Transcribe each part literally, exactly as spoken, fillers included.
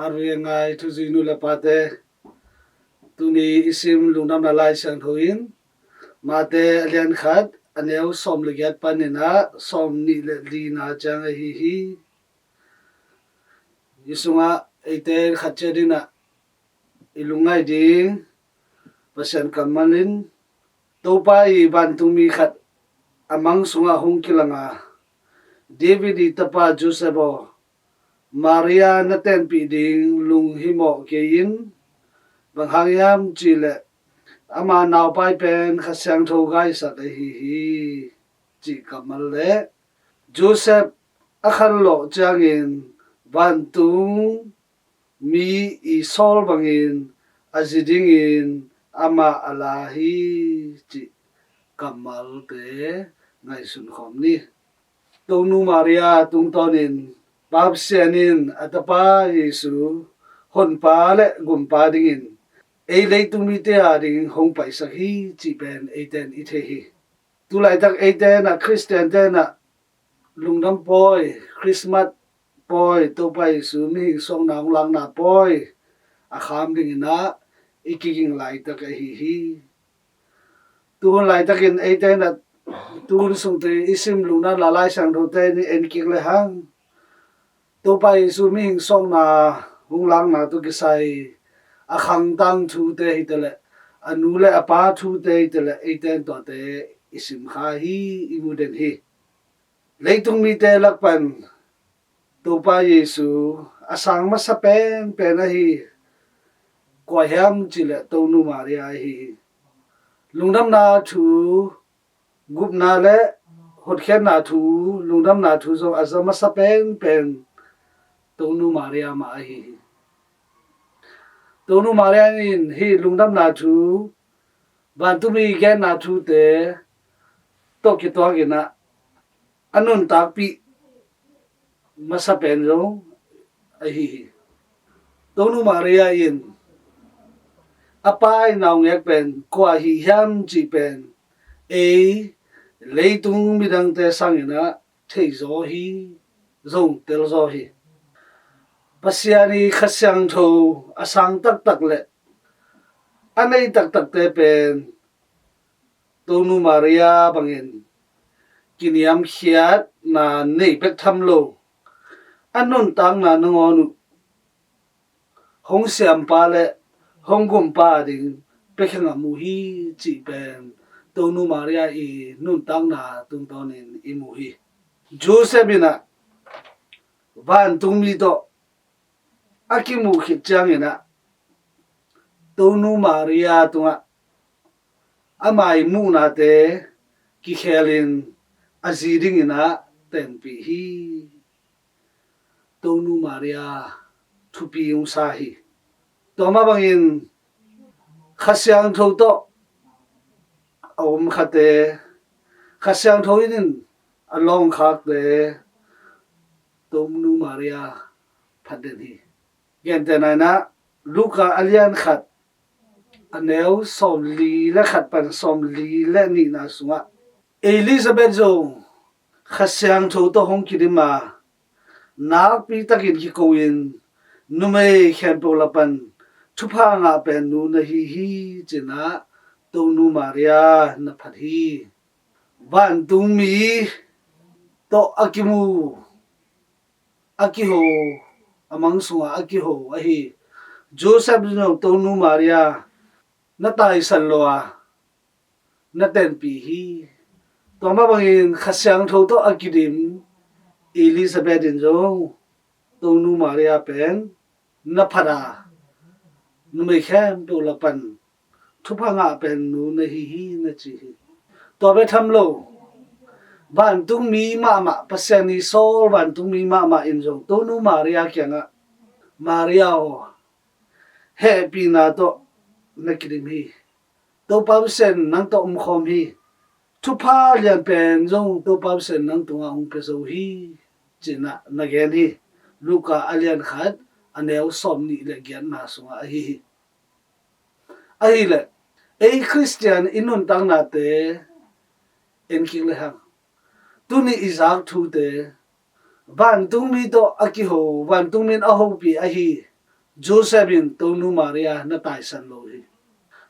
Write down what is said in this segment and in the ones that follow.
A ri a ngai thuzui nu le pate, tuni i sim lungdamna Lai Siangtho in Mate a lian khat a neu sawm le giat panin ah sawm nih le lina ciang ahi hi. I sungah eite khat ciat in ah i lungngaih ding Pasian kammal in, Topa i vantungmi khat a mang sungah hong kilang a, David i tapa Joseph aw, Maria na tenpih ding lunghimawh kei in, bang hang hiam cihleh ama naupai pen Kha Siangtho gaisak ahi hi, cih kammal le Joseph a khanlawh ciangin vantung mi i sawl bangin a zi dingin amah a la hi, cih kammalte ngaihsun khawm ni. Tonu Maria tungtawnin Pa Pasian in a tapa Jesu honpa le gumpa dingin ei leitung mite a ding hong paisak hi, cih pen eiten i thei hi. Tu laitak eite in ah, Khristiante in ah, lungdam pawi, Christmas pawi, Topa Jesu mihing suahna hong lakna pawi a kham dingin ah i kiging laitak ahi hi. Tuhun laitakin eite in ah, tuhun sungte i sim lungdamna Lai Siangthote in en kik le hang, Topa Jesu mihing suahna hong lakna tawh kisai a khangtang thute hi taleh, a nu le a pa thute hi taleh, eiten tuate i sim kha hi, i mu den hi. Leitung mite lak pan Topa Jesu a sang masa penpen ahi kua hiam cihleh Tonu Maria ahi hi. Lungdamna thu, gupna le hotkhiatna thu, lungdamna thu zong a za masa penpen Tonu Maria mah ahi hi. Tonu Maria in hih lungdamna thu, vantungmi genna thute tawh kituakin ah a nuntakpih masa pen zong ahi hi. Tonu Maria in a pa i naungek pen kua hi hiam cih pen ei leitung midangte sangin ah thei zaw hi, zong tel zaw hi. Pasian i Kha Siangtho a sang taktak le a nei taktakte pen Tonu Maria bangin kiniamkhiatna nei bek tham lo, a nuntakna nangawn uh hong siampa le hong gumpa a ding pia khe ngam uh hi, cih pen Tonu Maria i nuntakna tungtawnin i mu hi. Joseph in ah vantungmi tawh a kimuh khit ciangin ah Tonu Maria tungah ama i muhnate kikhelin a zi dingin ah tenpih hi. Tonu Maria thupi hong sa hi. Tua mah bangin Kha Siangtho tawh a om khate, Kha Siangtho in a lawngkhakte, Tonu Maria phat den hi. Gentehna in ah Luka a lian khat a neu sawmli le khat pan sawmli le nihna sungah Elizabeth zong Kha Siangtho tawh hong kidim a, nakpi takin kiko in, numei khempeuh lak pan thupha ngah pen nu na hi hi, ci-in ah Tonu Maria na phat hi. Vantungmi tawh a kimu, a kiho, a mang sungah a kiho ahi Joseph in zong Tonu Maria na taisan lo a, na tenpih hi. Tua mah bangin Kha Siangtho tawh a kidim Elizabeth in zong Tonu Maria pen na phat a, numei khempeuh lak pan thupha ngah pen nu na hi hi, na ci hi. Tua bek tham lo, vantungmi mahmah, Pasian i sawl vantungmi mahmah in zong Tonu Maria kiangah, Maria aw, hehpihna tawh na kidim hi. Topa Pasian nang tawh omkhawm hi. Thupha lianpen zong Topa Pasian nang tungah hong pia zo hi, ci-in ah na gen hi. Luka a lian khat a neu sawmnih le giatna sungah ahi hi. Ahileh ei Khristian i nuntaknate en kik le hang, tuni i zak thute, vantungmi tawh a kiho, vantungmi in a hopih ahi Joseph in Tonu Maria na taisan lo hi.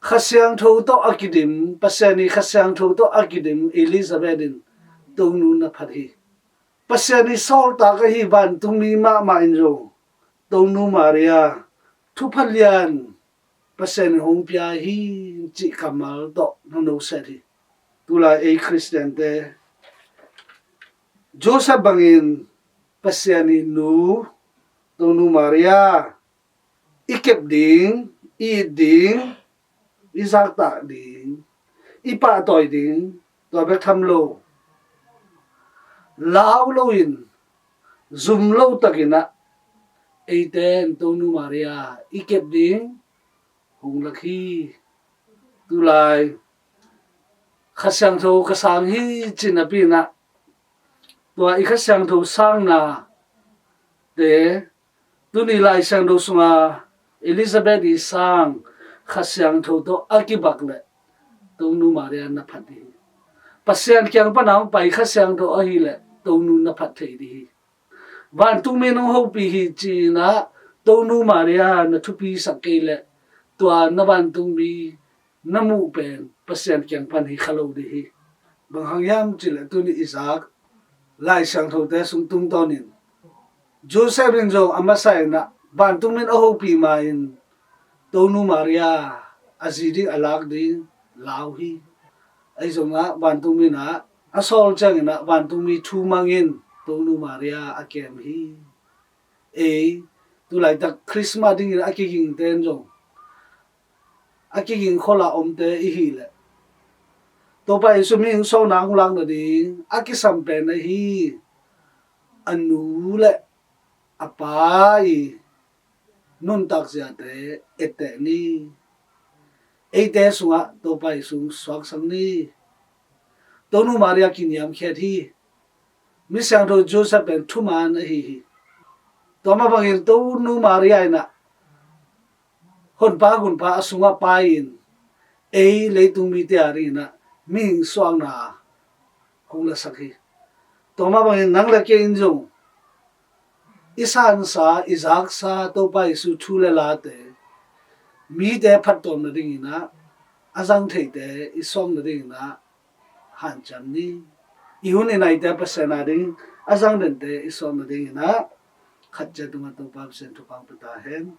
Kha Siangtho tawh a kidim, Pasian i Kha Siangtho tawh a kidim Elizabeth in Tonu na phat hi. Pasian i sawltak ahi vantungmi mahmah in zong Tonu Maria thupha lian Pasian in hong pia hi cih kammal tawh na noset hi. Tulai ei Khristiante Joseph bangin Pasian i nu Tonu Maria i kep ding, i it ding, i zaktak ding, i pahtawi ding, tua bek tham lo, lau loin, zum lo takin ah eite in Tonu Maria i kep ding hong lak hi. Tulai Kha Siangtho ka sang hi cih napi in ah tua i Kha Siangtho sangna te tuni Lai Siangtho sunga Elizabeth i sang Kha Siangtho tawh a kibak leh Tonu Maria na phat ding hi. Pasian kiang pan a hong pai Kha Siangtho ahih leh Tonu na phat thei ding hi. Vantungmi in hong hopih hi ci-in ah Tonu Maria na thupisak kei leh tua na vantungmi na muh pen Pasian kiang pan hi kha lo ding hi. Bang hang hiam cih leh tuni i zak Lai Siangthote sung tungtawnin Joseph in zong a masa in ah vantungmi in a hopih ma-in Tonu Maria a zi ding a lak ding lau hi. Ahi zongah vantungmi in ah a sawl ciangin ah vantungmi thu mangin Tonu Maria a kem hi. Ei tulaitak Christmas dingin a kigingte in zong a kiging kholh a omte i hih leh Topa Jesu mihing suahna hong lak nading a kisam pen ahi a nu le a pa i nuntak ziate etteh ni. Eite sungah Topa Jesu suaksak ni. Tonu Maria kiniamkhiat hi. Mi Siangtho Joseph pen thuman ahi hi. Tua mah bangin Tonu Maria in ah Honpa Gunpa a sungah pai-in ei leitungmite a dingin ah mihing suahna hong lasak hi. Tua mah bangin nang le kei in zong i sansa, i zaksa Topa Jesu thu le late mite phattuam nadingin ah a zang theite i suak nadingin ah hanciam ni. I hun i naite Pasian a ding a zang dente i suak nadingin ah khat ciat tungah Topa Pasian thupha hong pia ta hen.